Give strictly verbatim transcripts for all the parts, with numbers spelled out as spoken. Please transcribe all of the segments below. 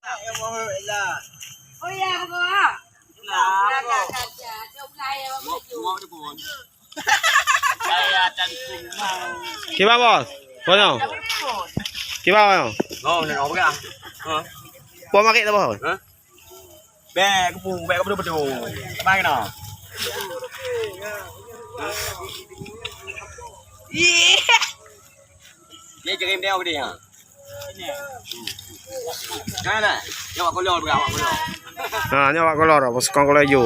Oh ya, Kiban, Bos? Boh nyoe? Kiban, Bos? Oh, nak apa? Ha? Buah marit tak, Bos? Ha? Bèk, keupeu, bèk keupeu beutôi. Apa kena? Ih. Dia kirim dia apa dia? Nah, nah. Nyoe awak kolor, awak kolor. Ha, nyoe awak kolor, apa seukong kolor ijo.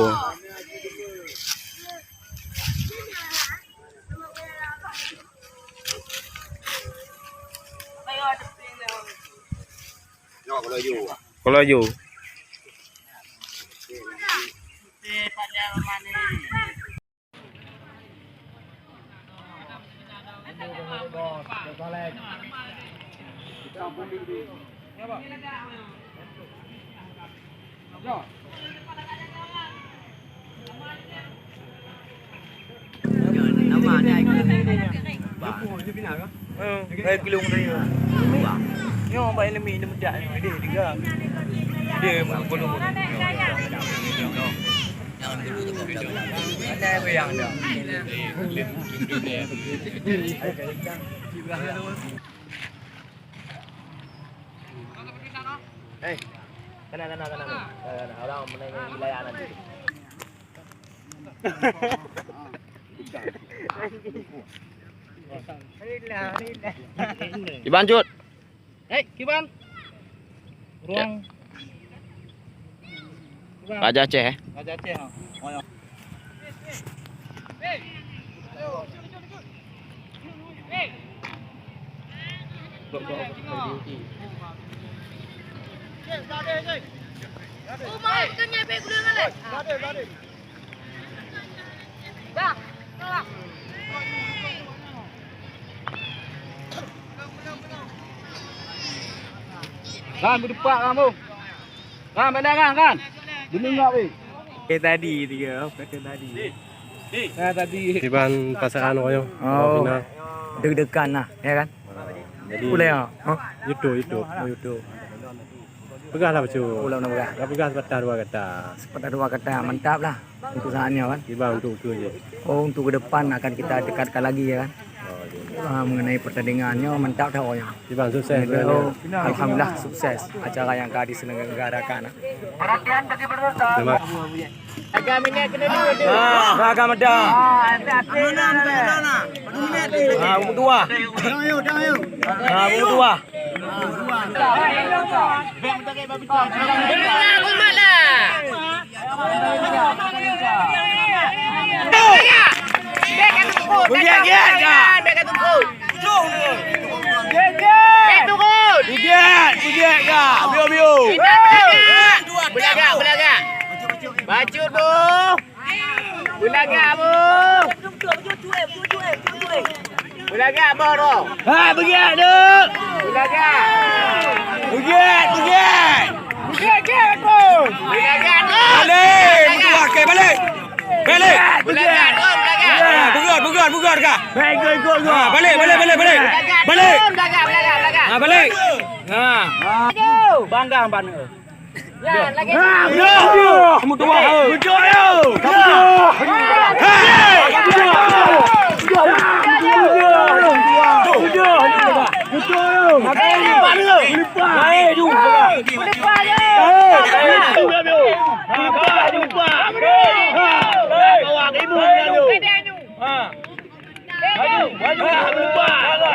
Kalau aju. Eh, kana, kana, kana. Kana, kana. Orang menengok wilayah nanti. Iban cut. Eh, Kiban. Ruang. Kiban. Raja Aceh, eh? Raja Aceh, ha. Oh, ya. Kan, beudepak kan, Bung? Kan, pandang kan, kan? Beuneueng weh. Eh, tadi tiga, oh, kata tadi. Nah, tadi. Kiban perasaan awak nyoe. Oh. Awak final. Deg-degan lah, ya kan? Ah, jadi. Boleh, ya? Hah? YouTube, YouTube. Oh, YouTube. Peugahlah bacut. Ulang nak peugah. Dah peugah sepatah dua kata. Sepatah dua kata, mantap lah untuk saat ni, kan? Kiban untuk ukeue jih. Oh, untuk ke depan akan kita tingkatkan lagi, ya kan? Oh, iya. Ah, mengenai pertandingan nyoe, mantap dah pokoknya. Kiban sukses. Alhamdulillah, sukses acara yang ka diselenggarakan. Terima kasih. Raga minèt keunoe dua. Ah, raga meda. Ah, umur dua. Ah, umur dua. Bèk ka teupot. Bèk ka teupot. Bèk turun. Bèk, bèk ka. Biu, biu. Beulagak, beulagak. Bacut, boh. Beulagak, boh. Beulagak, boh, roh. Ha, beugiat, Dok. Beulagak. Beugiat, beugiat. Beugiat, beugiat, boh. Beulagak, Dok. Balik, meutuah ke, balik. Balik. Beulagak, Dok, beulagak. Ha, beugiat, beugiat, beugiat ka. Baik, ikut, ikut, ikut. Ha, balik, balik, balik, balik. Beulagak, Dok, beulagak, beulagak, beulagak. Ha, balik. Ha. Bangga, Bang. Ya, lagi. Ha, betul. Betul, yo. Betul, yo. Hei. Betul, yo. Betul, yo. Betul, yo. Lepas, lepas, lepas. Lepas, lepas. Ha. Maju, maju. Ha, maju. Ha, maju. Ha, maju. Tembak lagi.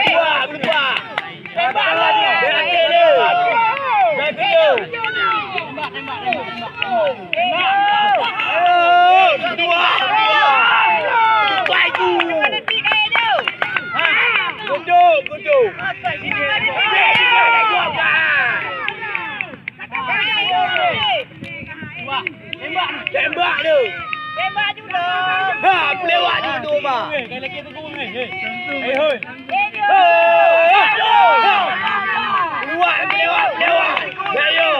Tembak lagi. Tembak lagi. Tembak lagi. Dua, dua. Tembak itu. Ha, kuduk, kuduk. Tembak tu. Tembak tu. Ha, pelewat tu, tu, Bang. Hei, hei. Hei. Pelewat, pelewat, pelewat. Ya, ya.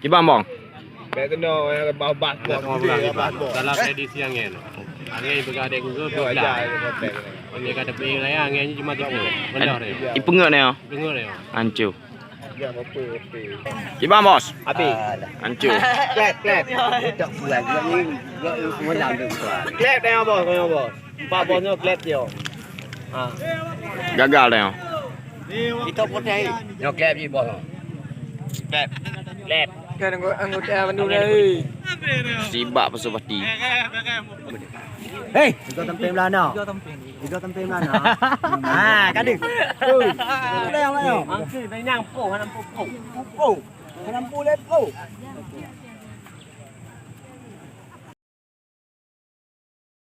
Kiban, Bang. Bèk keunoe, eh, bah, bah, bah, bah, bah. Dalam tradisi angèn. Angèn peugah adèe gugah, ya, peugah. Ya, ya, ya. Angèn ka teupeu raya, angèn nyoe cuma tiga. Benar, ya. Ipeungeuet nyoe. Ipeungeuet nyoe. Hancô. Kiban, Bos. Habis. Hancô. Klep, klep. Klep dah, Bos, nyoe, Bos. Empat boh nyoe klep yo. Ha. Gagal dah nyoe. Itu putih. Nyoe klep jih, Bos. Klep. Klep. Kan anggota, anggota bandum dah, eh. Sibak pasupati. Hei, tiga tamping belah na. Tiga tamping belah na. Ha, kadu. Ui. Ada yang lain. Angke, nyang poh, hana poh, poh. Poh. Hana poh, leh poh.